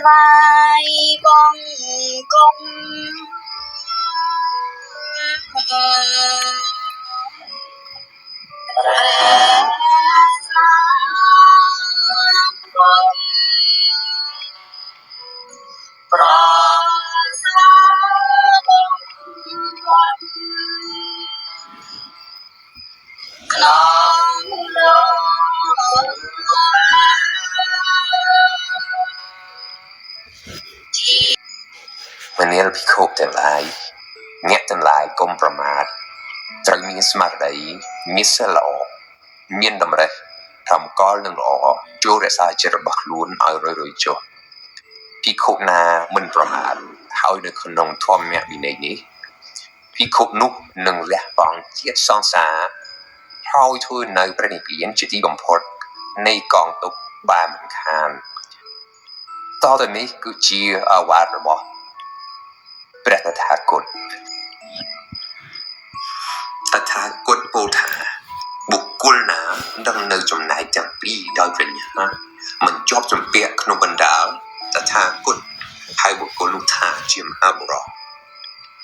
ថ្វាយបង្គំព្រះសម្ពុទ្ធប្រសាទបំផុតក្នុងលោកជា មនាលភិក្ខុទាំងឡាយអ្នកទាំងឡាយកុំប្រមាទត្រូវមានស្មារតីមានសិលល្អមានតម្រិះធម្មកលនឹងល្អចូលរក្សាចិត្តរបស់ខ្លួនឲ្យរយរយចុះភិក្ខុណាមិនប្រមាទហើយនៅក្នុងធម្មវិន័យនេះភិក្ខុនោះនឹងលះបង់ជាតិសង្សារហើយធ្វើនៅព្រះនិព្វានជាទីបំផុតនៃកងទុក្ខបានមិនខានតទៅនេះគឺជាអាវាតរបស់ព្រះតថាគតតថាគតពោលថាបុគ្គលណាដឹងនៅចំណែកទាំងពីរដោយប្រាជ្ញាមិនជាប់ជំពាក់ក្នុងបណ្ដាលតថាគតហៅបុគ្គលនោះថាជាមហាបុរស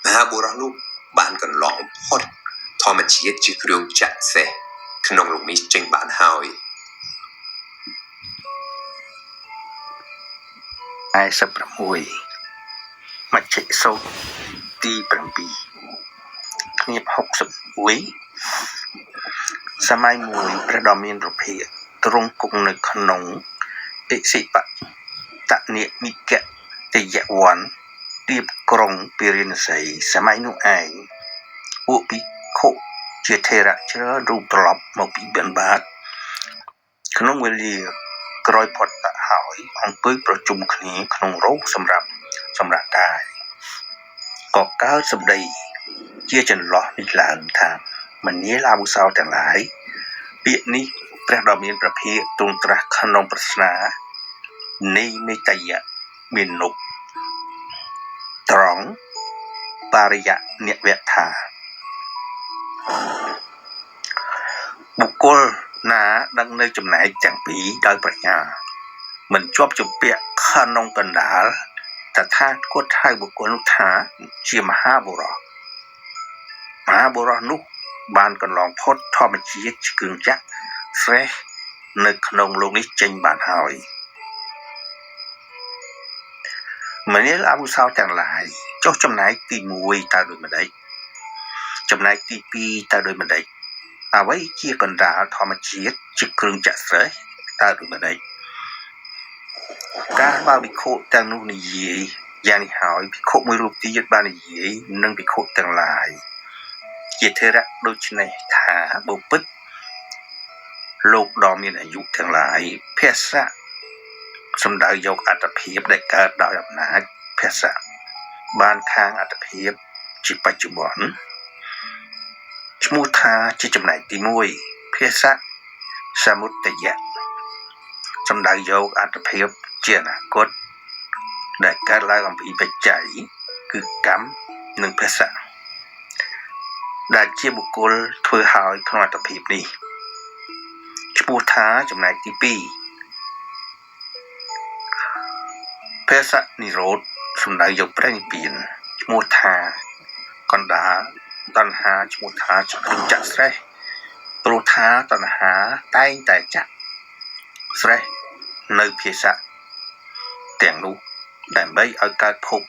មហាបុរសនោះបានកន្លងផុតធម្មជាតិជាគ្រឿងចាក់សេះក្នុងលោកនេះចេញបានហើយ 46មជ្ឈិសូត្រទី7គ្នា61សម័យមួយព្រះដ៏មានរុភាទ្រង់គង់នៅក្នុងឥសិបតនិមិកតយវ័នទៀបក្រុងពារាណសីសម័យនោះឯងពួកភិក្ខុជាថេរៈច្រើនរូបត្រឡប់មកពីបិណ្ឌបាតក្នុងវេលាក្រោយផុតតហើយអង្គុយប្រជុំគ្នាក្នុងរោងសម្រាប់សម្រាប់កាយក៏កើតសម្ដីជាចន្លោះនេះឡើងថាមនាលអាវុសោទាំងឡាយពាក្យនេះព្រះដ៏មានព្រះភិក្ខទ្រង់ត្រាស់ក្នុងប្រស្នានៃមេតយៈមាននុត្រង់បរិយនិវៈថាបុគ្គលណាដឹងនៅចំណែកទាំងពីរដោយប្រាជ្ញាមិនជាប់ជំពាក់ក្នុងកណ្ដាលតថាគតហៅបុគ្គលនោះថាជាមហាបុរសមហាបុរសនោះបានកន្លងផុតធម្មជាតិជាគ្រឿងចក្រស្រេះនៅក្នុងលោកនេះចេញបានហើយមនាលអាវុសោទាំងឡាយចុះចំណែកទី1តើដូចម្ដេចចំណែកទី2តើដូចម្ដេចអ្វីជាកណ្ដាលធម្មជាតិជាគ្រឿងចក្រស្រេះតើដូចម្ដេចកាលបើភិក្ខុទាំងនោះនិយាយយ៉ាងនេះហើយភិក្ខុមួយរូបទៀតបាននិយាយនឹងភិក្ខុទាំងឡាយជាថេរៈដូច្នេះថាបុពិតលោកដ៏មានអាយុទាំងឡាយភាសៈសំដៅយកអត្តភាពដែលកើតដោយអំណាចភាសៈបានខាងអត្តភាពជាបច្ចុប្បន្នឈ្មោះថាជាចំណែកទី1ភាសៈសមុទយៈសំដៅយកអត្តភាពជាអនាគតដែលកើតឡើងអំពីបច្ច័យគឺកម្មនិងភាសៈដែលជាបុគ្គលធ្វើហើយក្នុងអត្តភាពនេះឈ្មោះថាចំណែកទី2ភាសៈនិរោធសំដៅយកព្រះនិព្វានឈ្មោះថាកណ្ដាលតណ្ហាឈ្មោះថាជាគ្រឿងចាក់ស្រេះព្រោះថាតណ្ហាតែងតែចាក់ស្រេះនៅភាសៈទាំងនោះដើម្បីឲ្យកើតភព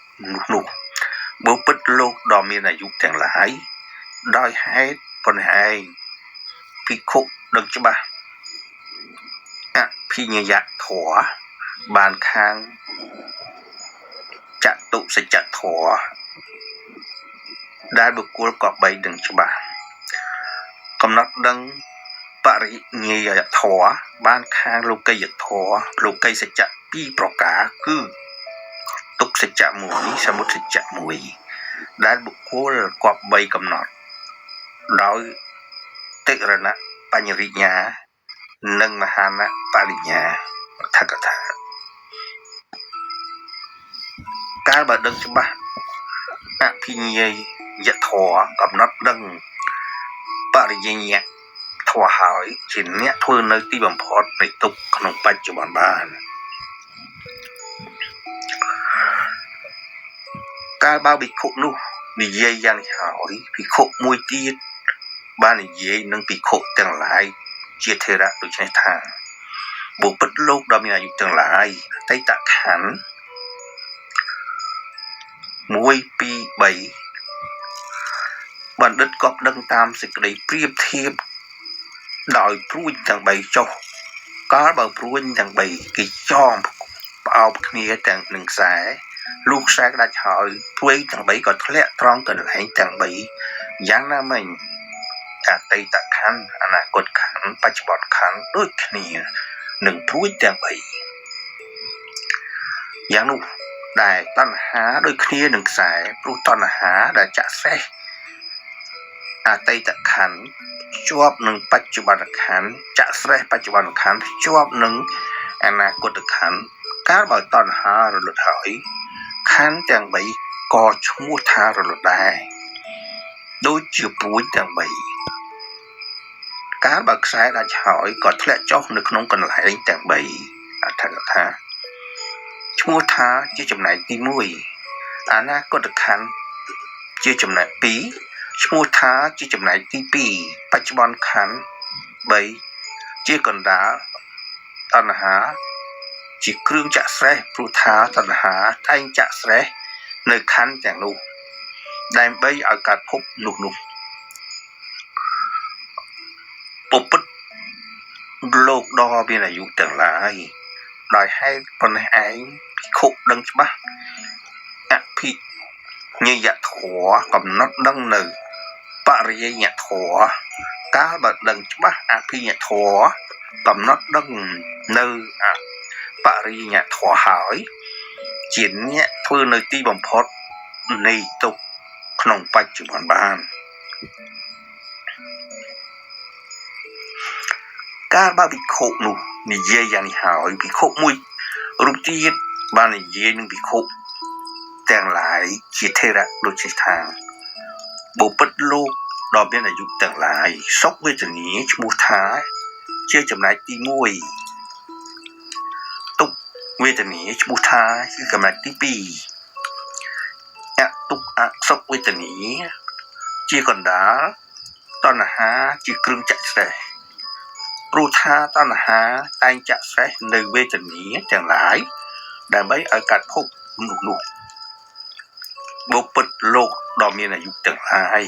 នោះបុពិតលោកដ៏មានអាយុទាំងឡាយដោយហេតុប៉ុណ្ណេះឯងភិក្ខុដឹងច្បាស់អភិញ្ញយធម៌បានខាងចតុសច្ចធម៌ដែលបុគ្គលក៏បីដឹងច្បាស់កំណត់ដឹងបរិញ្ញយធម៌បានខាងលោកីយធម៌លោកីសច្ចៈពីរប្រការគឺទុក្ខសច្ចៈមួយសមុទសច្ចៈមួយដែលបុគ្គលគប្បីកំណត់ដោយតិរណៈបញ្ញរិញ្ញានិងមហានបរិញ្ញាអត្ថកថាកាលបើដឹងច្បាស់អភិញ្ញយធម៌កំណត់ដឹងបរិញ្ញធម៌ហើយជាអ្នកធ្វើនៅទីបំផុតនៃទុក្ខក្នុងបច្ចុប្បន្នបាន កាលបើភិក្ខុនោះនិយាយយ៉ាងនេះហើយភិក្ខុមួយទៀតបាននិយាយនឹងភិក្ខុទាំងឡាយជាថេរៈដូច្នេះថាបុព្វលោកដ៏មានអាយុទាំងឡាយអតីតខណ្ឌ1 2 3បណ្ឌិតក៏ដឹងតាមសេចក្តីប្រៀបធៀបដោយព្រួញទាំង3ចុះកាលបើព្រួញទាំង3គេចងផ្អោបគ្នាទាំងនឹងខ្សែលុះខ្សែក្តាច់ហើយព្រួយទាំង3ក៏ធ្លាក់ត្រង់កន្លែងទាំង3យ៉ាងណាមិញអតីតខណ្ឌអនាគតខណ្ឌបច្ចុប្បន្នខណ្ឌដូចគ្នានឹងព្រួយទាំង3យ៉ាងនោះដែលតណ្ហាដូចគ្នានឹងខ្សែព្រោះតណ្ហាដែលចាក់ស្រេះអតីតខណ្ឌជាប់នឹងបច្ចុប្បន្នខណ្ឌចាក់ស្រេះបច្ចុប្បន្នខណ្ឌជាប់នឹងអនាគតខណ្ឌកាលបើតណ្ហារលត់ហើយខណ្ឌទាំង3ក៏ឈ្មោះថារលត់ដែរដូចជាព្រួយទាំង3កាលបើខ្សែដាច់ហើយក៏ធ្លាក់ចុះនៅក្នុងកន្លែងទាំង3អត្ថកថាឈ្មោះថាជាចំណែកទី1អនាគតខណ្ឌជាចំណែក2ឈ្មោះថាជាចំណែកទី2បច្ចុប្បន្នខណ្ឌ3ជាកណ្ដាលតណ្ហាជាគ្រឿងចាក់ស្រេះព្រោះថាតណ្ហាតែងចាក់ស្រេះនៅខណ្ឌទាំងនោះដើម្បីឲ្យកើតភពនោះនោះពុទ្ធលោកដ៏មានអាយុទាំងឡាយដោយហេតុប៉ុណ្ណេះឯងភិក្ខុដឹងច្បាស់អភិញ្ញយធម៌កំណត់ដឹងនៅបរិយយធម៌កាលបើដឹងច្បាស់អភិញ្ញធម៌កំណត់ដឹងនៅអបរិយធម៌ហើយជាអ្នកធ្វើនៅទីបំផុតនៃទុក្ខក្នុងបច្ចុប្បន្នបានកាលបើភិក្ខុនោះនិយាយយ៉ាងនេះហើយភិក្ខុមួយរូបទៀតបាននិយាយនឹងភិក្ខុទាំងឡាយជាថេរៈដូចជាថាបុព្វលោកដ៏មានអាយុទាំងឡាយសុខវេទនាឈ្មោះថាជាចំណែកទី1ទុក្ខវេទនាឈ្មោះថាជាចំណែកទី2អទុក្ខអសុខវេទនាជាកណ្ដាលតណ្ហាជាគ្រឿងចាក់ស្រេះព្រោះថាតណ្ហាតែងចាក់ស្រេះនៅវេទនាទាំងឡាយដើម្បីឲ្យកាត់ភពនោះនោះបុព្វលោកដ៏មានអាយុទាំងឡាយ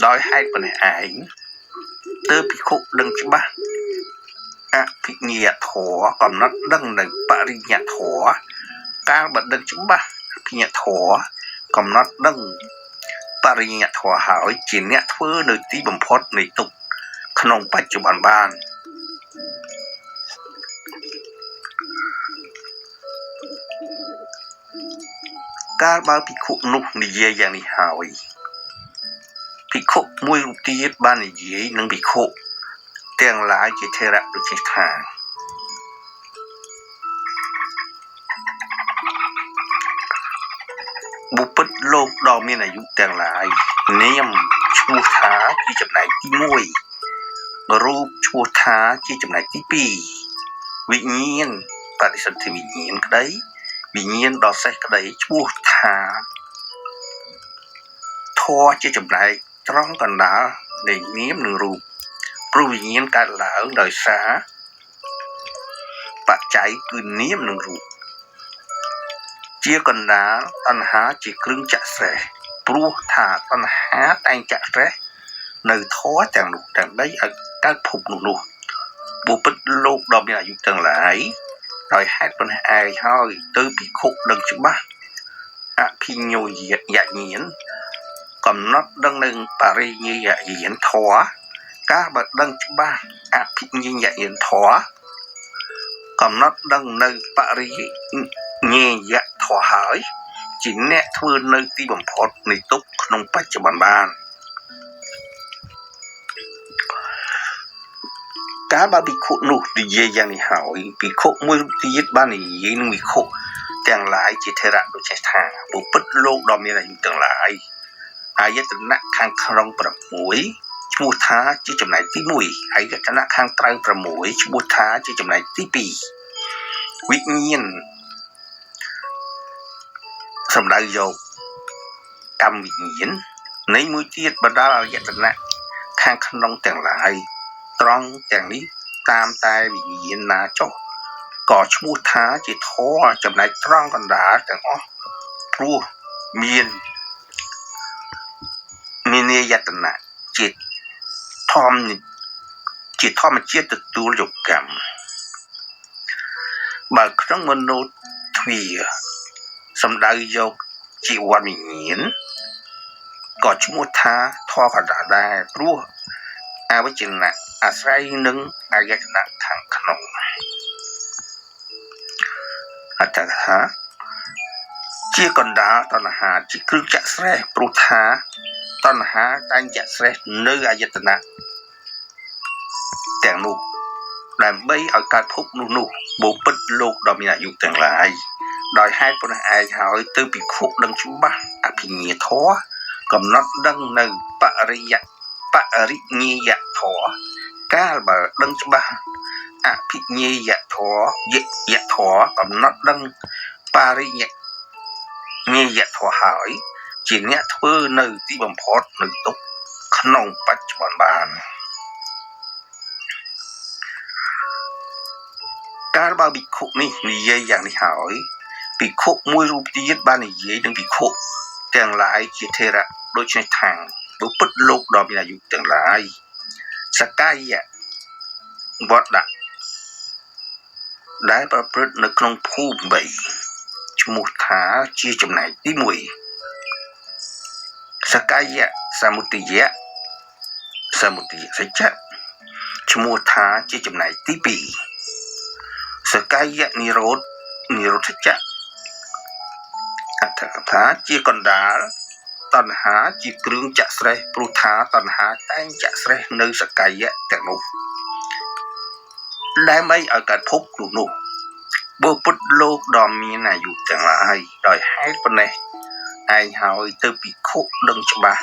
ដោយហេតុប៉ុណ្ណេះឯងទើបភិក្ខុដឹងច្បាស់អភិញ្ញធម៌កំណត់ដឹងនៅបរិញ្ញធម៌កាលបើដឹងច្បាស់អភិញ្ញធម៌កំណត់ដឹងបរិញ្ញធម៌ហើយជាអ្នកធ្វើនៅទីបំផុតនៃទុក្ខក្នុងបច្ចុប្បន្នបានកាលបើភិក្ខុនោះនិយាយយ៉ាងនេះហើយភិក្ខុមួយរូបទៀតបាននិយាយនឹងភិក្ខុទាំងឡាយជាថេរៈដូចនេះថាបុព្វលោកដ៏មានអាយុទាំងឡាយនាមឈ្មោះថាជាចំណែកទី1រូបឈ្មោះថាជាចំណែកទី2វិញ្ញាណបរិសុទ្ធវិញ្ញាណក្តីវិញ្ញាណដ៏សេះក្តីឈ្មោះថាធម៌ជាចំណែកត្រង់កណ្ដាលនៃនាមនិងរូបព្រោះវិញ្ញាណកើតឡើងដោយសារបច្ច័យគឺនាមនិងរូបជាកណ្ដាលតណ្ហាជាគ្រឿងចាក់ស្រេះព្រោះថាតណ្ហាតែងចាក់ស្រេះនៅធម៌ទាំងនោះដើម្បីឲ្យកើតភពនោះនោះបុព្វលោកដ៏មានអាយុទាំងឡាយដោយហេតុប៉ុណ្ណេះឯងហើយទៅភិក្ខុដឹងច្បាស់អភិញ្ញយញ្ញាណកំណត់ដឹងនឹងបរិញ្ញយញ្ញាណធម៌កាលបើដឹងច្បាស់អភិញ្ញយញ្ញាណធម៌កំណត់ដឹងនៅបរិញ្ញយធម៌ហើយជាអ្នកធ្វើនៅទីបំផុតនៃទុក្ខក្នុងបច្ចុប្បន្នបានកាលបើភិក្ខុនោះនិយាយយ៉ាងនេះហើយភិក្ខុមួយរូបទៀតបាននិយាយនឹងភិក្ខុទាំងឡាយជាថេរៈដូចនេះថាបុព្វលោកដ៏មានអាយុទាំងឡាយអាយតនៈខាងក្នុង6ឈ្មោះថាជាចំណែកទី1អាយតនៈខាងក្រៅ6ឈ្មោះថាជាចំណែកទី2វិញ្ញាណ សំដៅយកកម្មវិញ្ញាណនៃមួយទៀតបណ្ដាលអាយតនៈខាងក្នុងទាំងឡាយត្រង់ទាំងនេះតាមតែវិញ្ញាណណាចុះក៏ឈ្មោះថាជាធម៌ចំណែកត្រង់កណ្ដាលទាំងអស់ព្រោះមានមានយតនៈជាធម្មជាធម្មជាតិទទួលយកកម្មបើក្នុងមនោទ្វាសំដៅយកជីវវិញ្ញាណក៏ឈ្មោះថាធម៌កណ្ដាលដែរព្រោះអវិជ្ជណៈអាស្រ័យនឹងអាយតនៈខាងក្នុងអត្តថាជាកណ្ដាលតណ្ហាជាគ្រឿងចាក់ស្រេះព្រោះថាតណ្ហាតែងចាក់ស្រេះនៅអាយតនៈទាំងនោះដើម្បីឲ្យកើតភពនោះបូពិតលោកដ៏មានអាយុទាំងឡាយដោយហេតុប៉ុណ្ណេះឯងហើយទើបភិក្ខុដឹងច្បាស់អភិញ្ញាធម៌កំណត់ដឹងនៅបរិយបរិញ្ញាយធម៌កាលបើដឹងច្បាស់អភិញ្ញាយធម៌យយធម៌កំណត់ដឹងបរិយញ្ញាយធម៌ហើយជាអ្នកធ្វើនៅទីបំផុតនៅទុក្ខក្នុងបច្ចុប្បន្នបានកាលបើភិក្ខុនេះនិយាយយ៉ាងនេះហើយភិក្ខុមួយរូបទៀតបាននិយាយនឹងភិក្ខុទាំងឡាយជាថេរៈដូច្នេះថាបុព្វលោកដ៏មានអាយុទាំងឡាយសកាយវត្តៈដែលប្រព្រឹត្តនៅក្នុងភូមិ3ឈ្មោះថាជាចំណែកទី1សកាយសមុទយៈសមុទយសច្ចៈឈ្មោះថាជាចំណែកទី2សកាយនិរោធនិរោធសច្ចៈអត្ថកថាជាកណ្ដាលតណ្ហាជាគ្រឿងចាក់ស្រេះព្រោះថាតណ្ហាតែងចាក់ស្រេះនៅសកាយៈទាំងនោះដើម្បីឲ្យកើតភពនោះបើពុទ្ធលោកដ៏មានអាយុទាំងឡាយដោយហេតុប៉ុណ្ណេះឯងហើយទៅភិក្ខុដឹងច្បាស់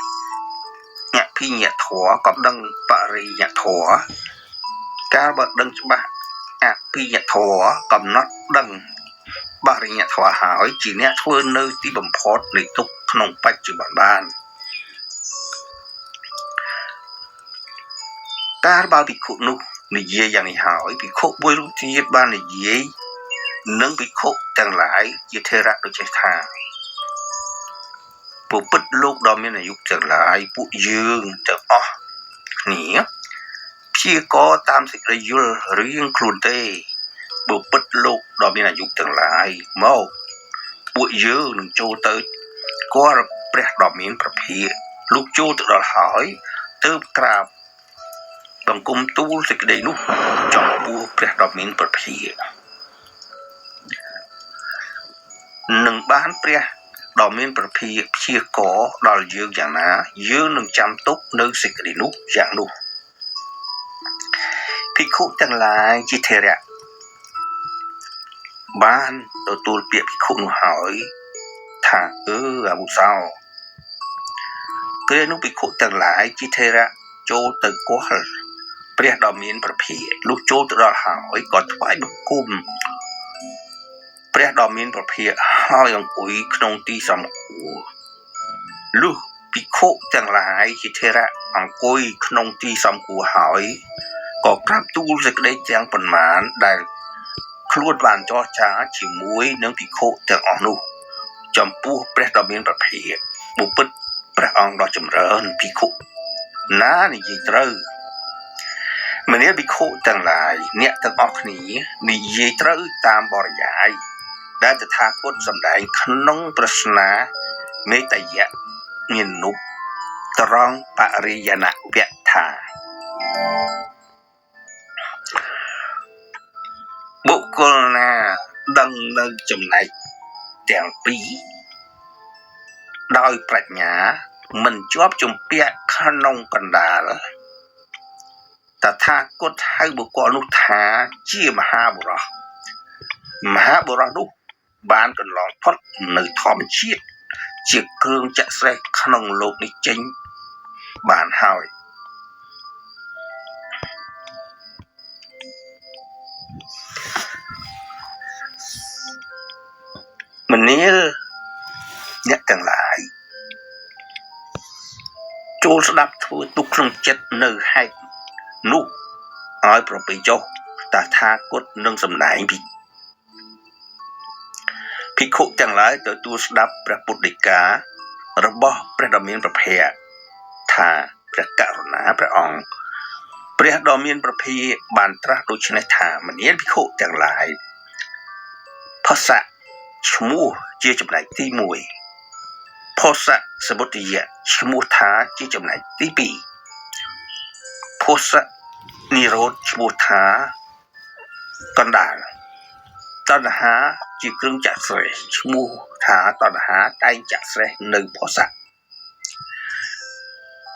អភិញ្ញាធម៌ក៏ដឹងបរិយធម៌កាលបើដឹងច្បាស់អភិញ្ញាធម៌កំណត់ដឹងបរិយធម៌ហើយជាអ្នកធ្វើនៅទីបំផុតនៃទុក្ខក្នុងបច្ចុប្បន្នបានកាលបើភិក្ខុនោះនិយាយយ៉ាងនេះហើយភិក្ខុមួយរូបទៀតបាននិយាយនឹងភិក្ខុទាំងឡាយជាថេរៈដូចនេះថាពុទ្ធលោកដ៏មានអាយុទាំងឡាយពួកយើងទាំងអស់គ្នាព្យាករតាមសេចក្តីយល់រៀងខ្លួនទេបុព្វលោកដ៏មានអាយុទាំងឡាយមកពួកយើងនឹងចូលទៅគាល់ព្រះដ៏មានព្រះភិក្ខលោកចូលទៅដល់ហើយទើបក្រាបបង្គំទូលសេចក្តីនោះចំពោះព្រះដ៏មានព្រះភិក្ខនឹងបានព្រះដ៏មានព្រះភិក្ខព្យាករដល់យើងយ៉ាងណាយើងនឹងចាំទុកនៅសេចក្តីនោះយ៉ាងនោះភិក្ខុទាំងឡាយជាថេរៈបានទទួលពាក្យភិក្ខុនោះហើយថាអាវុសោពេលនោះភិក្ខុទាំងឡាយជាថេរៈចូលទៅគាល់ព្រះដ៏មានព្រះភិក្ខលុះចូលទៅដល់ហើយក៏ថ្វាយបង្គំព្រះដ៏មានព្រះភិក្ខហើយអង្គុយក្នុងទីសំគួរលុះភិក្ខុទាំងឡាយជាថេរៈអង្គុយក្នុងទីសំគួរហើយក៏ក្រាបទូលសេចក្តីទាំងប៉ុន្មានដែលខ្លួនបានចរចាជាមួយនឹងភិក្ខុទាំងអស់នោះចំពោះព្រះដ៏មានព្រះភិក្ខបុព្វព្រះអង្គដ៏ចម្រើនភិក្ខុណានិយាយត្រូវមនាលភិក្ខុទាំងឡាយអ្នកទាំងអស់គ្នានិយាយត្រូវតាមបរិយាយដែលតថាគតសម្ដែងក្នុងប្រស្នាមេតយៈមាននុបត្រង់បរិយណវៈថាបុគ្គលណាដឹងនៅចំណែកទាំងពីរដោយប្រាជ្ញាមិនជាប់ជំពាក់ក្នុងកណ្ដាលតថាគតហៅបុគ្គលនោះថាជាមហាបុរសមហាបុរសនោះបានកន្លងផុតនៅធម្មជាតិជាគ្រឿងចាក់ស្រេះក្នុងលោកនេះចេញបានហើយមនាល អ្នកទាំងឡាយចូលស្ដាប់ធ្វើទុកក្នុងចិត្តនៅហេតុនោះឲ្យប្រពៃចុះតថាគតនឹងសម្ដែងភិក្ខុទាំងឡាយទទួលស្ដាប់ព្រះពុទ្ធដីការបស់ព្រះដ៏មានព្រះភ័ក្ត្រថាព្រះករុណាព្រះអង្គព្រះដ៏មានព្រះភិយបានត្រាស់ដូច្នេះថាមនាលភិក្ខុទាំងឡាយផស្សៈឈ្មោះជាចំណែកទី1ផស្សៈសមុទយៈឈ្មោះថាជាចំណែកទី2ផស្សៈនិរោធឈ្មោះថាកណ្ដាលតណ្ហាជាគ្រឿងចាក់ស្រេះឈ្មោះថាតណ្ហាតែងចាក់ស្រេះនៅផស្សៈ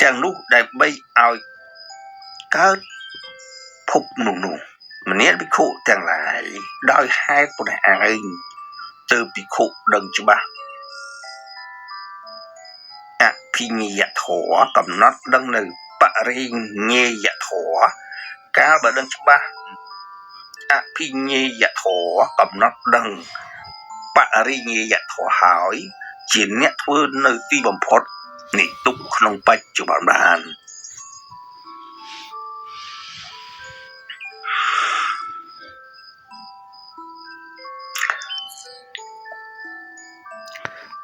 ទាំងនោះដើម្បីឲ្យកើតភពនោះមនាលភិក្ខុទាំងឡាយដោយហេតុប៉ុណ្ណេះឯងទើបភិក្ខុដឹងច្បាស់អភិញ្ញយធម៌កំណត់ដឹងនៅបរិញ្ញយធម៌កាលបើដឹងច្បាស់អភិញ្ញយធម៌កំណត់ដឹងបរិញ្ញយធម៌ហើយជាអ្នកធ្វើនៅទីបំផុតនៃទុក្ខក្នុងបច្ចុប្បន្នបាន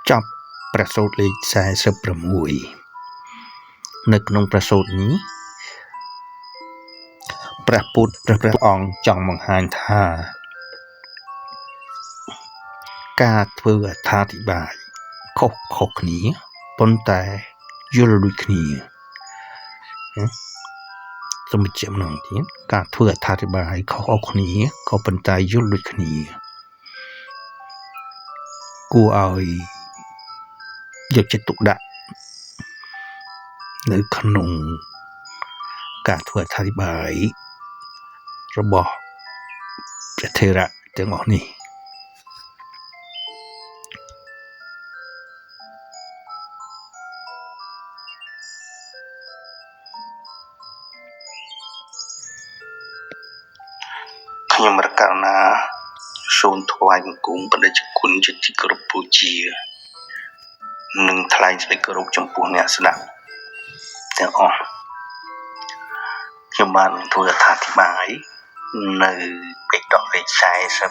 ចប់ព្រះសូត្រលេខ46នៅក្នុងព្រះសូត្រនេះព្រះពុទ្ធព្រះអង្គចង់បង្ហាញថាការធ្វើអត្ថាធិប្បាយខុសៗគ្នាប៉ុន្តែយល់ដូចគ្នាសូមបញ្ជាក់ម្ដងទៀតការធ្វើអត្ថាធិប្បាយខុសៗគ្នាក៏ប៉ុន្តែយល់ដូចគ្នាគួរឲ្យយកចិត្តទុកដាក់នៅក្នុងការធ្វើអត្ថាធិប្បាយរបស់ព្រះថេរៈទាំងអស់នេះខ្ញុំរកណាសូមថ្វាយបង្គំព្រះតេជគុណជាទីគោរពបូជានិងថ្លែងសេចក្តីគោរពចំពោះអ្នកស្ដាប់ទាំងអស់ខ្ញុំបានធ្វើអត្ថាធិប្បាយនៅបិដកលេខ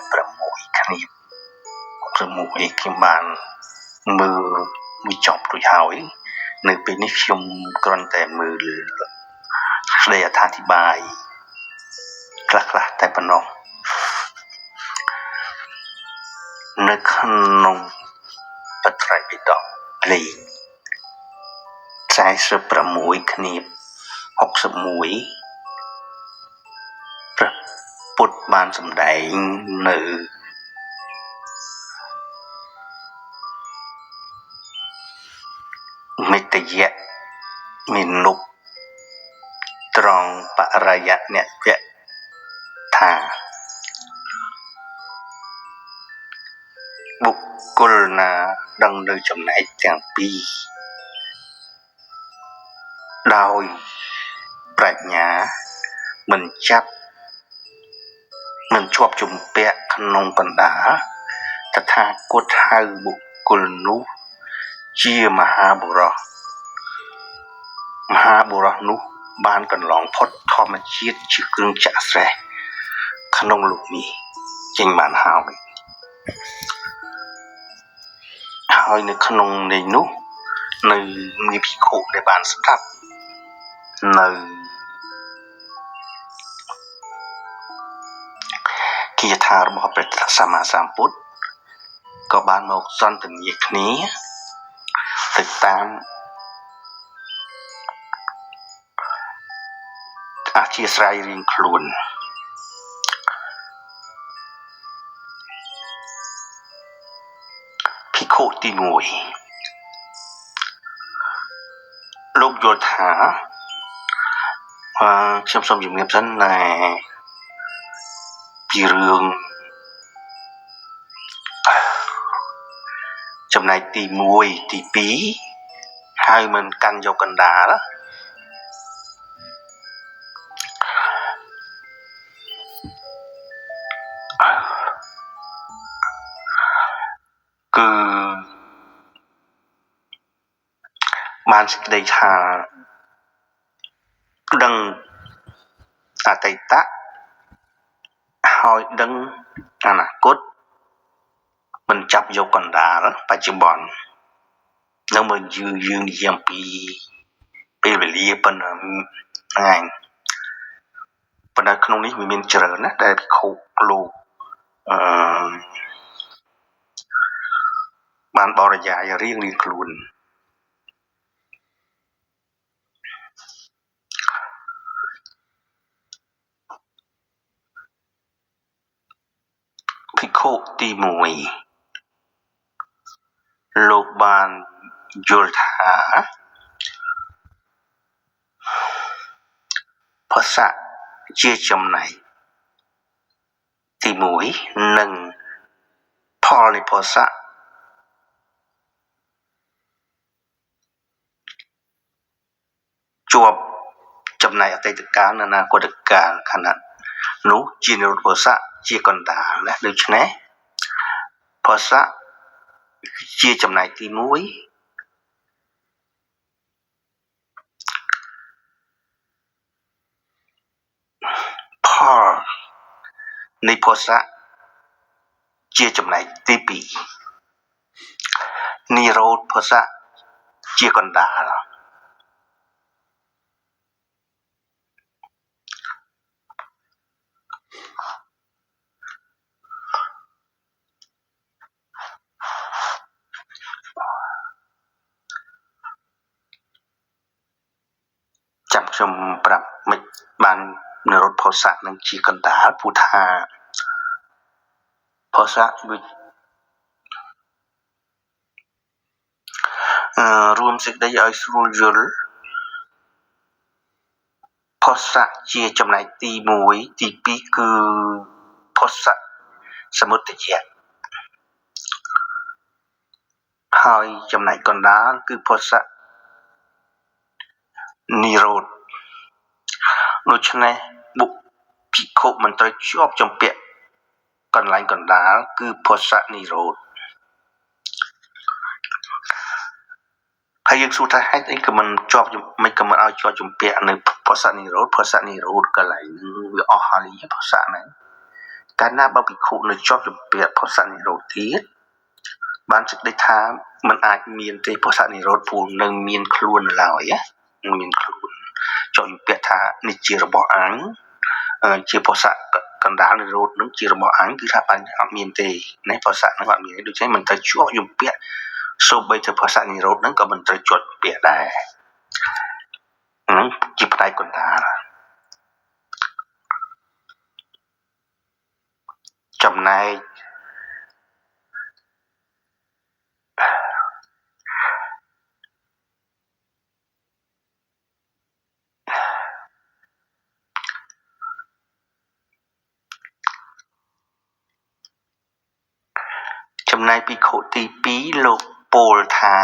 46គ្នា61ខ្ញុំបានមើលមួយចប់រួចហើយនៅពេលនេះខ្ញុំគ្រាន់តែមើលស្ដីអត្ថាធិប្បាយខ្លះៗតែប៉ុណ្ណោះនៅក្នុងបត្រៃបិដកលេខ46គ្នា61ព្រះពុទ្ធបានសម្ដែងនៅមេតយៈមេនុបត្រង់បរិយនវៈថាបុគ្គលណាដឹងនៅចំណែកទាំងពីរដោយប្រាជ្ញាមិនចាប់មិនជាប់ជំពាក់ក្នុងកណ្ដាលតថាគតហៅបុគ្គលនោះជាមហាបុរសមហាបុរសនោះបានកន្លងផុតធម្មជាតិជាគ្រឿងចាក់ស្រេះក្នុងលោកនេះចេញបានហើយហើយនៅក្នុងនេះនោះនៅមានភិក្ខុដែលបានស្ដាប់នៅគាថារបស់ព្រះសម្មាសម្ពុទ្ធក៏បានមកសន្ទនាគ្នាទៅតាមអធ្យាស្រ័យរៀងខ្លួនភិក្ខុទី1លោកយល់ថាខ្ញុំសូមជំរាបសិនណាពីរឿងចំណែកទី1ទី2ហើយមិនកាន់យកកណ្ដាលគឺ បានសេចក្តីថាដឹងអតីតហើយដឹងអនាគតមិនចាប់យកកណ្ដាលបច្ចុប្បន្ននៅមើលយើងនិយាយអំពីពេលវេលាប៉ុណ្ណឹងហ្នឹងឯងប៉ុន្តែក្នុងនេះវាមានច្រើនណាស់ដែលភិក្ខុលោកអឺបានបរិយាយរៀងៗខ្លួនភិក្ខុទី1លោកបានយល់ថាភាសាជាចំណែកទី1និងផលនៃភាសាជាប់ចំណែកអតីតកាលនិងអនាគតកាលខណៈនោះជានិរោធភាសាជាកណ្ដាលណាដូច្នេះភាសាជាចំណែកទី1ផលនៃភាសាជាចំណែកទី2និរោធភាសាជាកណ្ដាលចាំខ្ញុំប្រាប់មិនបាននិរោធភាសានឹងជាកណ្ដាលព្រោះថាភាសាវារួមសេចក្តីឲ្យស្រួលយល់ភាសាជាចំណែកទី1ទី2គឺភាសាសមុទយៈហើយចំណែកកណ្ដាលគឺភាសានិរោធដូច្នេះបុព្វភិក្ខុមិនត្រូវជាប់ជំពាក់កន្លែងកណ្ដាលគឺភាសានិរោធហើយយើងសួរថាហេតុអីក៏មិនជាប់មិនក៏មិនឲ្យជាប់ជំពាក់នៅភាសានិរោធភាសានិរោធកន្លែងវាអស់ហើយភាសាហ្នឹងកាលណាបើភិក្ខុនៅជាប់ជំពាក់ភាសានិរោធទៀតបានសេចក្តីថាមិនអាចមានទេភាសានិរោធព្រោះនឹងមានខ្លួនឡើយណាមានខ្លួនចង់ពាក្យថានេះជារបស់អញជាភាសាកណ្ដាលនិរោធនឹងជារបស់អញគឺថាបានអត់មានទេណាភាសានឹងអត់មានទេដូច្នេះមិនត្រូវជាប់យំពាក្យសូម្បីតែភាសានិរោធនឹងក៏មិនត្រូវជាប់ពាក្យដែរហ្នឹងជាផ្នែកកណ្ដាលចំណែកចំណែកភិក្ខុទី2លោកពោលថា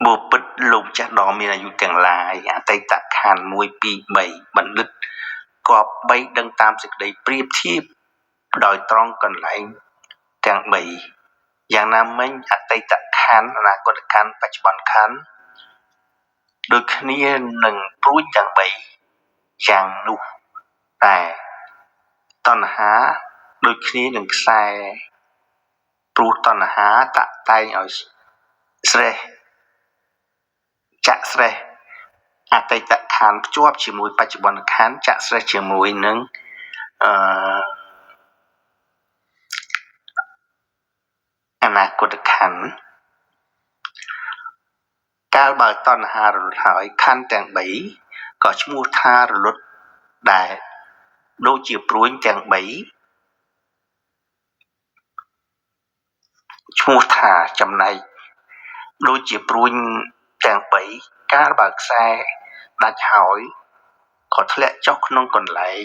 បពិតលោកចាស់ដ៏មានអាយុទាំងឡាយអតីតខណ្ឌ1 2 3បណ្ឌិតគប្បីដឹងតាមសេចក្តីប្រៀបធៀបដោយត្រង់កន្លែងទាំង3យ៉ាងណាមិញអតីតខណ្ឌអនាគតខណ្ឌបច្ចុប្បន្នខណ្ឌដូចគ្នានឹងព្រួយទាំង3យ៉ាងនោះតែតណ្ហាដូចគ្នានឹងខ្សែព្រោះតណ្ហាតាក់តែងឲ្យស្រេះចាក់ស្រេះអតីតខណ្ឌភ្ជាប់ជាមួយបច្ចុប្បន្នខណ្ឌចាក់ស្រេះជាមួយនឹងអនាគតខណ្ឌកាលបើតណ្ហារលត់ហើយខណ្ឌទាំង3ក៏ឈ្មោះថារលត់ដែរដូចជាព្រួញទាំង3ឈ្មោះថាចំណែកដូចជាព្រួញទាំង3កាលបើខ្សែដាច់ហើយក៏ធ្លាក់ចុះក្នុងកន្លែង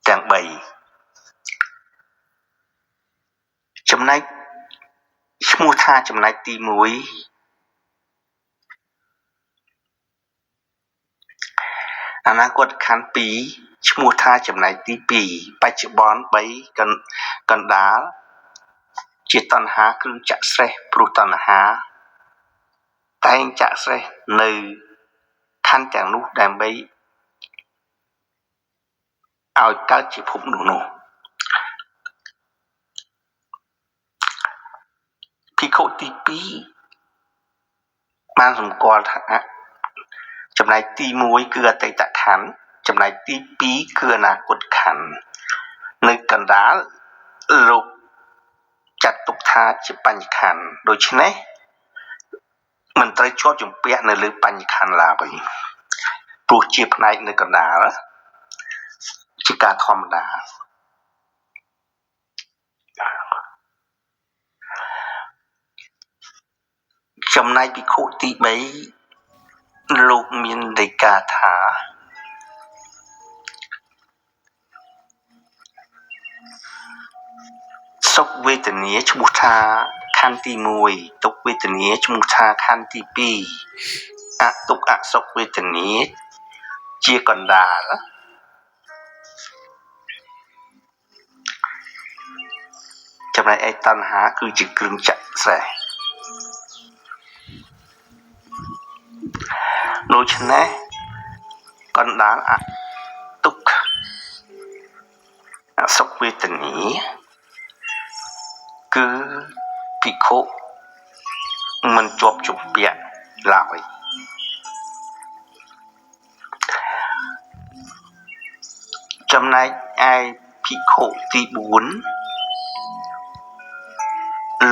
ទាំង3ចំណែកឈ្មោះថាចំណែកទី1អនាគតខណ្ឌ2ឈ ឈ្មោះថាចំណែកទី2បច្ចុប្បន្ន3កណ្ដាលជាតណ្ហាគ្រឿងចាក់ស្រេះព្រោះតណ្ហាតែងចាក់ស្រេះនៅខណ្ឌទាំងនោះដើម្បីឲ្យកើតជាភពនោះភិក្ខុទី2បានសម្គាល់ថាចំណែកទី1គឺអតីតខណ្ឌចំណែកទី2គឺអនាគតខណ្ឌនៅកណ្ដាលលោកចាត់ទុកថាជាបញ្ញខណ្ឌដូច្នេះមិនត្រូវជាប់ជំពាក់នៅលើបញ្ញខណ្ឌឡើយព្រោះជាផ្នែកនៅកណ្ដាលជាការធម្មតាចំណែកភិក្ខុទី3លោកមានដីកាថាសុខវេទនាឈ្មោះថាខណ្ឌទី1ទុក្ខវេទនាឈ្មោះថាខណ្ឌទី2អទុក្ខអសុខវេទនាជាកណ្ដាលចំណែកឯតណ្ហាគឺជាគ្រឿងចាក់ស្រេះដូច្នេះកណ្ដាលអទុក្ខអសុខវេទនាគឺភិក្ខុមិនជាប់ជំពាក់ឡើយចំណែកឯភិក្ខុទី4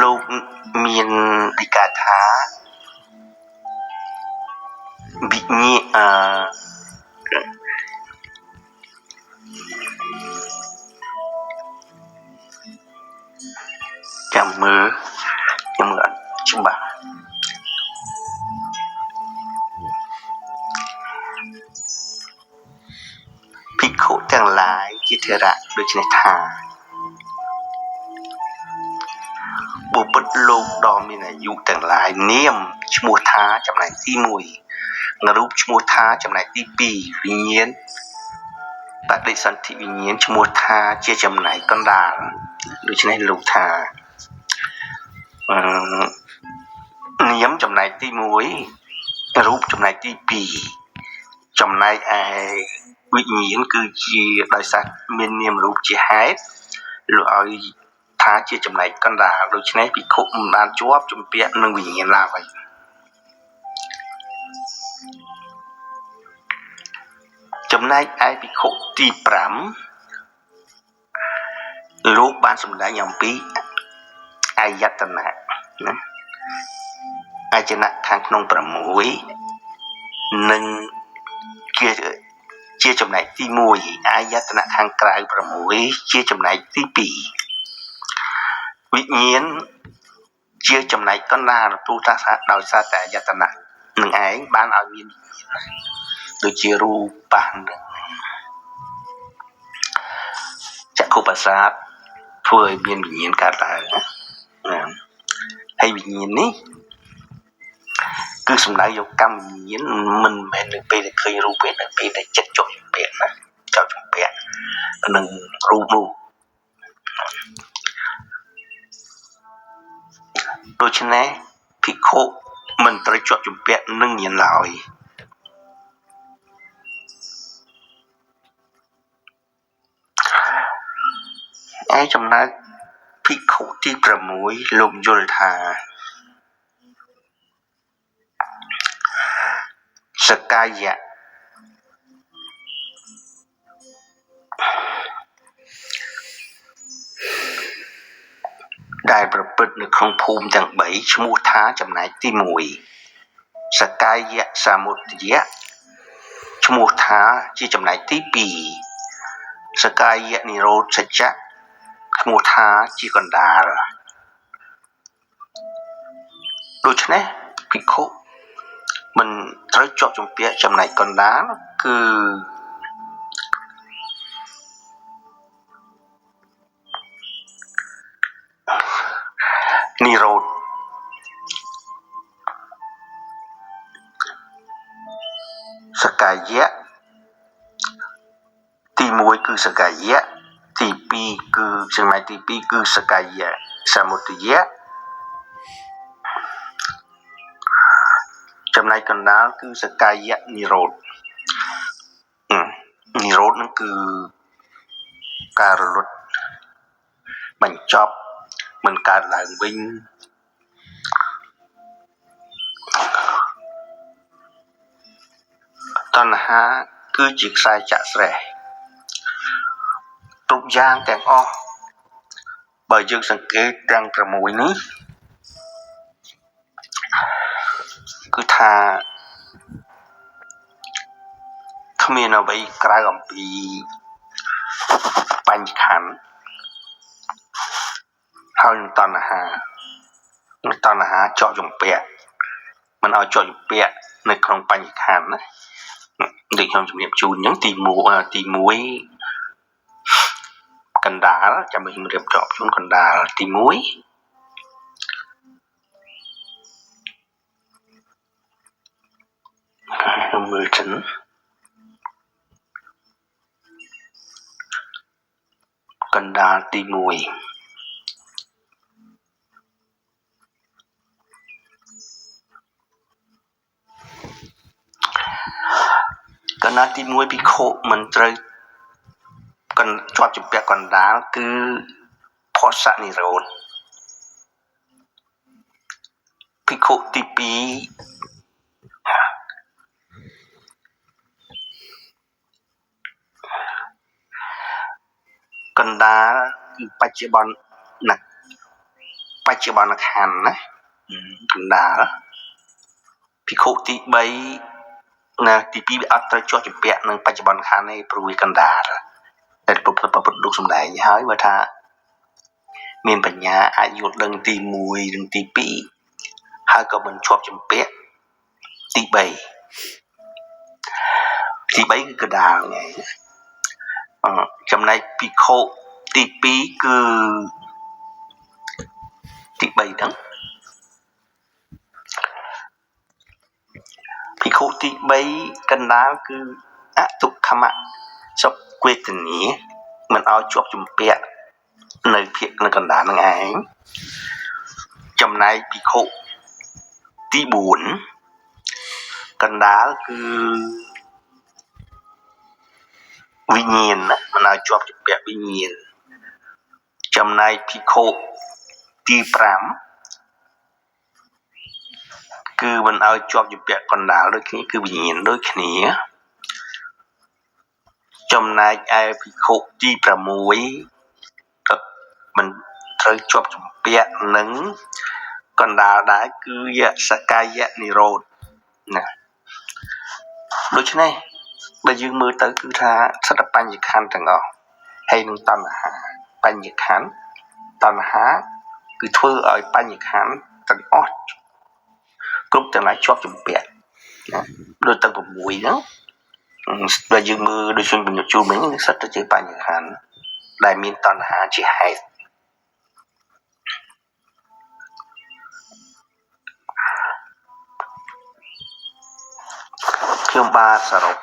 លោកមានដីកាថាវិញ្ញាចាំមើលខ្ញុំអត់ច្បាស់ភិក្ខុទាំងឡាយជាថេរៈដូច្នេះថាបុព្វលោកដ៏មានអាយុទាំងឡាយនាមឈ្មោះថាចំណែកទី1រូបឈ្មោះថាចំណែកទី2វិញ្ញាណបដិសន្ធិវិញ្ញាណឈ្មោះថាជាចំណែកកណ្ដាលដូច្នេះលោកថានាមចំណែកទី1រូបចំណែកទី2ចំណែកឯវិញ្ញាណគឺជាដោយសារមាននាមរូបជាហេតុលោកឲ្យថាជាចំណែកកណ្ដាលដូច្នេះភិក្ខុមិនបានជាប់ជំពាក់នឹងវិញ្ញាណឡើយចំណែកឯភិក្ខុទី5លោកបានសម្ដែងអំពីអាយតនៈណាអាយតនៈខាងក្នុង6និងជាចំណែកទី1អាយតនៈខាងក្រៅ6ជាចំណែកទី2វិញ្ញាណជាចំណែកកណ្ដាលព្រោះថាដោយសារតែអាយតនៈនឹងឯងបានឲ្យមានវិញ្ញាណដូចជារូបៈចក្ខុប្រសាទធ្វើឲ្យមានវិញ្ញាណកើតឡើងណាហើយវិញ្ញាណនេះគឺសំដៅយកកម្មវិញ្ញាណមិនមែននៅពេលដែលឃើញរូបទេនៅពេលដែលចិត្តជាប់ជំពាក់ណាជាប់ជំពាក់នឹងរូបនោះដូច្នេះភិក្ខុមិនត្រូវជាប់ជំពាក់នឹងញាណឡើយឯចំណែកភិក្ខុទី6លោកយល់ថាសកាយៈដែលប្រព្រឹត្តនៅក្នុងភូមិទាំង3ឈ្មោះថាចំណែកទី1សកាយៈសមុទយៈឈ្មោះថាជាចំណែកទី2សកាយៈនិរោធសច្ចៈឈ្មោះថាជាកណ្ដាលដូច្នេះភិក្ខុមិនត្រូវជាប់ជំពាក់ចំណែកកណ្ដាលគឺនិរោធសកាយៈទី សកាយៈទី2គឺចំណែកទី2គឺសកាយៈសមុទយៈចំណែកកណ្ដាលគឺសកាយៈនិរោធនិរោធនឹងគឺការរលត់បញ្ចប់មិនកើតឡើងវិញតណ្ហាគឺជាខ្សែចាក់ស្រេះគ្រប់យ៉ាងទាំងអស់បើយើងសង្កេតទាំង6នេះគឺថាគ្មានអ្វីក្រៅអំពីបញ្ញខណ្ឌហើយនឹងតណ្ហាតណ្ហាជាប់ជំពាក់មិនឲ្យជាប់ជំពាក់នៅក្នុងបញ្ញខណ្ឌណាដូចខ្ញុំជំរាបជូនអញ្ចឹងទី1កណ្ដាលចាំខ្ញុំរៀបចំជូនកណ្ដាលទី1ខ្ញុំមើលចិនកណ្ដាលទី1កណ្ដាលទី1ភិក្ខុមិនត្រូវជាប់ជំពាក់កណ្ដាលគឺផស្សនិរោធភិក្ខុទី2កណ្ដាលគឺបច្ចុប្បន្នណាបច្ចុប្បន្នខណ្ឌណាកណ្ដាលភិក្ខុទី3ណាទី2អត់ត្រូវជាប់ជំពាក់នឹងបច្ចុប្បន្នខណ្ឌទេព្រោះវាកណ្ដាលតែពុទ្ធលោកសំដែងហើយបើថាមានបញ្ញាអាចយល់ដឹងទី1និងទី2ហើយក៏មិនជាប់ជំពាក់ទី3ទី3គឺកណ្ដាលហ្នឹងចំណែកភិក្ខុទី2គឺទី3ហ្នឹងភិក្ខុទី3កណ្ដាលគឺអទុក្ខមសុខវេទនាមិនឲ្យជាប់ជំពាក់នៅភាគនៅកណ្ដាលហ្នឹងឯងចំណែកភិក្ខុទី4កណ្ដាលគឺវិញ្ញាណណាមិនឲ្យជាប់ជំពាក់វិញ្ញាណចំណែកភិក្ខុទី5គឺមិនឲ្យជាប់ជំពាក់កណ្ដាលដូចគ្នាគឺវិញ្ញាណដូចគ្នាចំណែកឯភិក្ខុទី6ក៏មិនត្រូវជាប់ជំពាក់នឹងកណ្ដាលដែរគឺយសកាយនិរោធណាដូច្នេះបើយើងមើលទៅគឺថាសិទ្ធិបញ្ញខណ្ឌទាំងអស់ហើយនឹងតណ្ហាបញ្ញខណ្ឌតណ្ហាគឺធ្វើឲ្យបញ្ញខណ្ឌទាំងអស់គ្រប់ទាំងឡាយជាប់ជំពាក់ណាដូចទាំង6ហ្នឹងបើយើងមើលដូចខ្ញុំបញ្ជាក់ជូនមិញសិទ្ធិជាបញ្ញខណ្ឌដែលមានតណ្ហាជាហេតុខ្ញុំបាទសរុប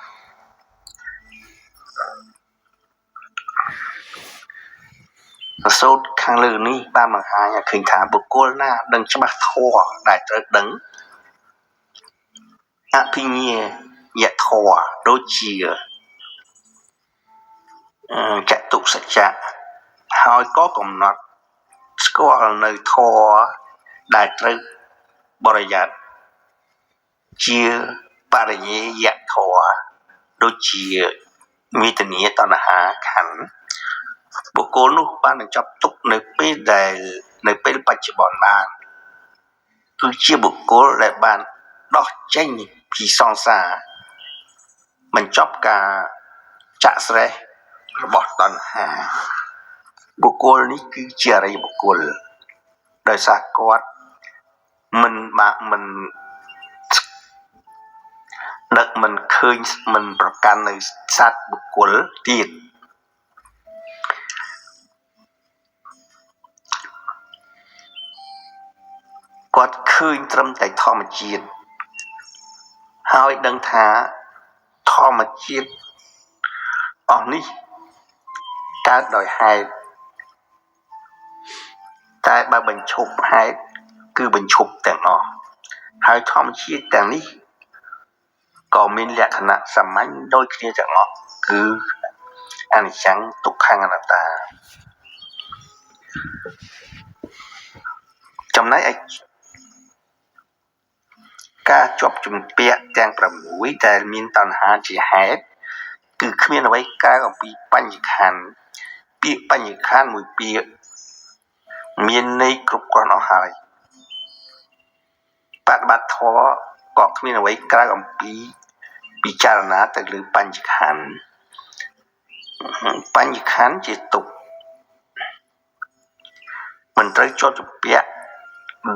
សូត្រខាងលើនេះបានបង្ហាញឲ្យឃើញថាបុគ្គលណាដឹងច្បាស់ធម៌ដែលត្រូវដឹងអភិញ្ញាយធម៌ដូចជាចតុសច្ចៈហើយក៏កំណត់ស្គាល់នៅធម៌ដែលត្រូវបរិយ័តជាបរិយាយធម៌ដូចជាវេទនាតណ្ហាខណ្ឌបុគ្គលនោះបានបញ្ចប់ទុកនៅពេលដែលនៅពេលបច្ចុប្បន្នបានគឺជាបុគ្គលដែលបានដោះចេញពីសង្សារបញ្ចប់ការចាក់ស្រេះរបស់តណ្ហាបុគ្គលនេះគឺជាអរិយបុគ្គលដោយសារគាត់មិនបាក់មិនដឹកមិនឃើញមិនប្រកាន់នៅសត្វបុគ្គលទៀតគាត់ឃើញត្រឹមតែធម្មជាតិហើយដឹងថាធម្មជាតិអស់នេះ កើតដោយហេតុតែបើបញ្ឈប់ហេតុគឺបញ្ឈប់ទាំងអស់ហើយធម្មជាតិទាំងនេះក៏មានលក្ខណៈសាមញ្ញដូចគ្នាទាំងអស់គឺអនិច្ចំទុក្ខំអនត្តាចំណែកឯការជាប់ជំពាក់ទាំង6ដែលមានតណ្ហាជាហេតុគឺគ្មានអ្វីក្រៅអំពីបញ្ញខណ្ឌពាក្យបញ្ញខណ្ឌមួយពាក្យមានន័យគ្រប់គ្រាន់អស់ហើយបប្រតិបត្តិធម៌ក៏គ្មានអ្វីក្រៅអំពីពិចារណាទៅលើបញ្ញខណ្ឌបញ្ញខណ្ឌជាទុក្ខមិនត្រូវជាប់ជំពាក់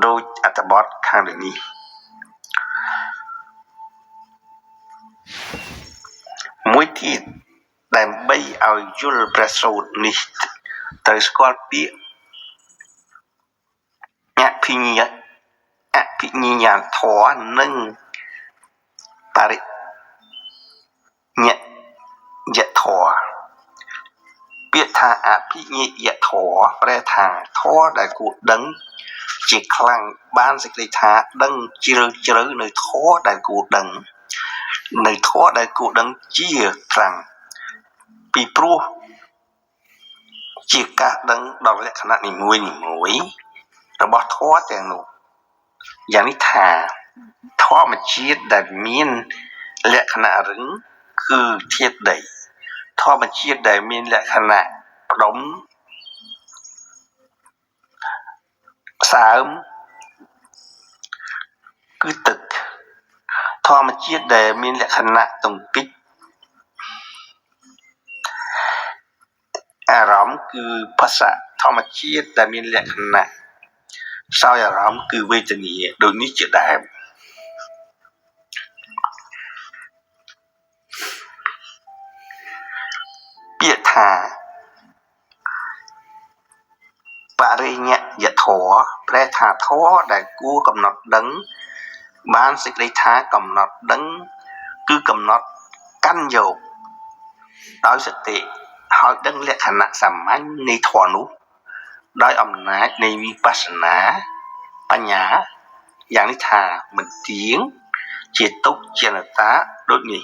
ដោយអត្ថបទខាងលើនេះមួយទៀតដើម្បីឲ្យយល់ព្រះសូត្រនេះត្រូវស្គាល់ពាក្យអភិញ្ញាធម៌និងបរិញ្ញធម៌ពាក្យថាអភិញ្ញាធម៌ប្រែថាធម៌ដែលគួរដឹងជាខ្លាំងបានសេចក្តីថាដឹងជ្រៅជ្រៅនៅធម៌ដែលគួរដឹងនៅធម៌ដែលគួរដឹងជាខ្លាំងពីព្រោះជាការដឹងដល់លក្ខណៈនីមួយនីមួយរបស់ធម៌ទាំងនោះយ៉ាងនេះថាធម្មជាតិដែលមានលក្ខណៈរឹងគឺធាតុដីធម្មជាតិដែលមានលក្ខណៈផ្ដុំសើមគឺទឹកធម្មជាតិដែលមានលក្ខណៈទង្គិចអារម្មណ៍គឺភាសាធម្មជាតិដែលមានលក្ខណៈសោយអារម្មណ៍គឺវេទនាដូចនេះជាដើមពាក្យថាបរិញ្ញធម៌ប្រែថាធម៌ដែលគួរកំណត់ដឹងបានសេចក្តីថាកំណត់ដឹងគឺកំណត់កាន់យកដោយសតិហើយដឹងលក្ខណៈសាមញ្ញនៃធម៌នោះដោយអំណាចនៃវិបស្សនាបញ្ញាយ៉ាងនេះថាមិនទៀងជាទុក្ខជាអនត្តាដូចនេះ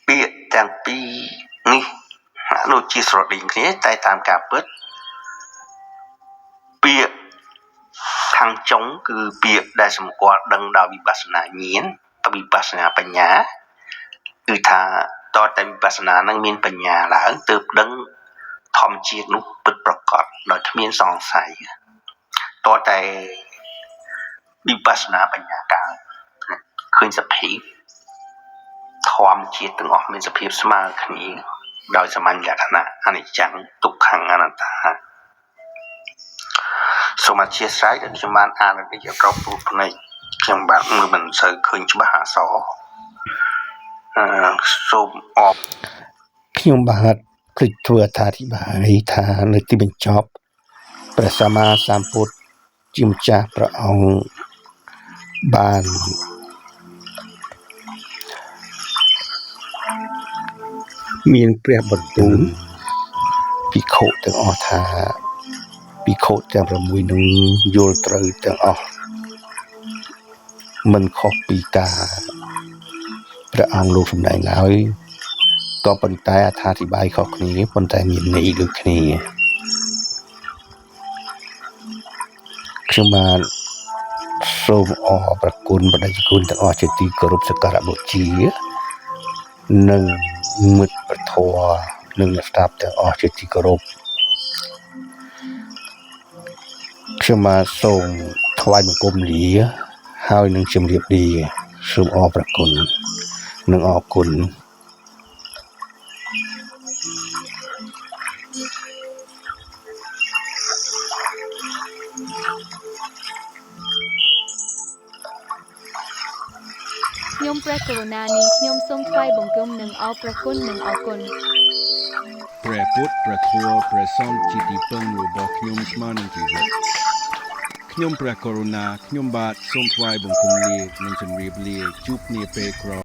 ពាក្យទាំងពីរនេះហាក់ដូចជាស្រដៀងគ្នាតែតាមការពិតពាក្យខាងចុងគឺពាក្យដែលសម្គាល់ដឹងដោយវិបស្សនាញាណវិបស្សនាបញ្ញាគឺថាតើតែវិបស្សនានឹងមានបញ្ញាឡើងទើបដឹងធម្មជាតិនោះពិតប្រាកដដោយគ្មានសង្ស័យតើតែវិបស្សនាបញ្ញាកើតឃើញសភាពធម្មជាតិទាំងអស់មានសភាពស្មើគ្នាដោយសាមញ្ញលក្ខណៈអនិច្ចំទុក្ខំអនត្តាសូមអធិស្ឋានដែលខ្ញុំបានអាននេះជាប្រពន្ធភ្នែកខ្ញុំបាទមើលមិនសូវឃើញច្បាស់អក្សរសូមអរខ្ញុំបាទភ្លេចធ្វើអត្ថាធិប្បាយថានៅទីបញ្ចប់ព្រះសម្មាសម្ពុទ្ធជាម្ចាស់ព្រះអង្គបានមានព្រះបន្ទូលភិក្ខុទាំងអស់ថាភិក្ខុទាំង6នោះយល់ត្រូវទាំងអស់មិនខុសពីការព្រះអង្គលោកសម្ដែងឡើយក៏ប៉ុន្តែអត្ថាធិប្បាយខុសគ្នាប៉ុន្តែមានន័យដូចគ្នាខ្ញុំបាទសូមអរព្រះគុណព្រះតេជគុណទាំងអស់ជាទីគោរពសក្ការៈបូជានិងមិត្តព្រះធម៌និងអ្នកស្ដាប់ទាំងអស់ជាទីគោរពខ្ញុំបាទសូមថ្វាយបង្គំលាហើយនឹងជម្រាបលាសូមអរព្រះគុណនិងអរគុណ ខ្ញុំព្រះករុណានេះខ្ញុំសូមថ្វាយបង្គំនិងអរព្រះគុណនិងអរគុណ ព្រះពុទ្ធព្រះធម៌ព្រះសង្ឃជាទីពឹងរបស់ខ្ញុំស្មើនឹងជីវិតខ្ញុំព្រះករុណាខ្ញុំបាទសូមថ្វាយបង្គំលានិងជម្រាបលាជួបគ្នាពេលក្រោយ